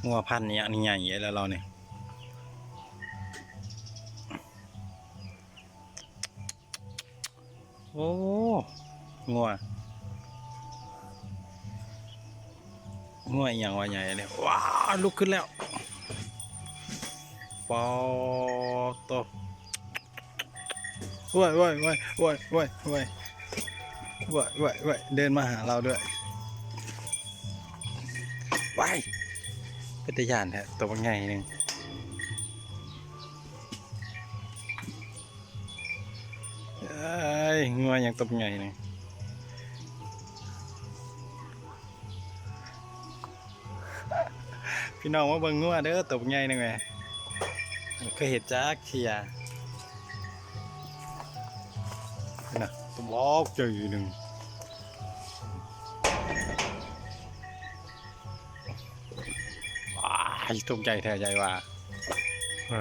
ງົວພັນນີ້ ອັນນີ້ໃຫຍ່ແລ້ວລາວນີ້. ໂອ້ ງົວ ງົວອີ່ຫຍັງວະໃຫຍ່ເດ. ວ້າ ລຸກຂຶ້ນແລ້ວ. ປາດໂຕ. ໂອ້ຍ ໂອ້ຍ ໂອ້ຍ ເດີນມາຫາລາວດ້ວຍ. ວ້າຍ ເປັນຕາຢ້ານແທ້ ໂຕບັກໃຫຍ່ໜຶ່ງ. ເອີຍ ງົວຫຍັງໂຕໃຫຍ່ນີ້. ພີ່ນ້ອງມາເບິ່ງງົວເດີ ໂຕໃຫຍ່ໜຶ່ງແໝ່. ບໍ່ເຄີຍເຫັນຈັກເທື່ອ. ເຫັນນະ ໂຕບັກໃຫຍ່ໜຶ່ງ. ວ້າຍ ໂຕໃຫຍ່ແທ້ ໃຫຍ່ວ່າ. ເອີ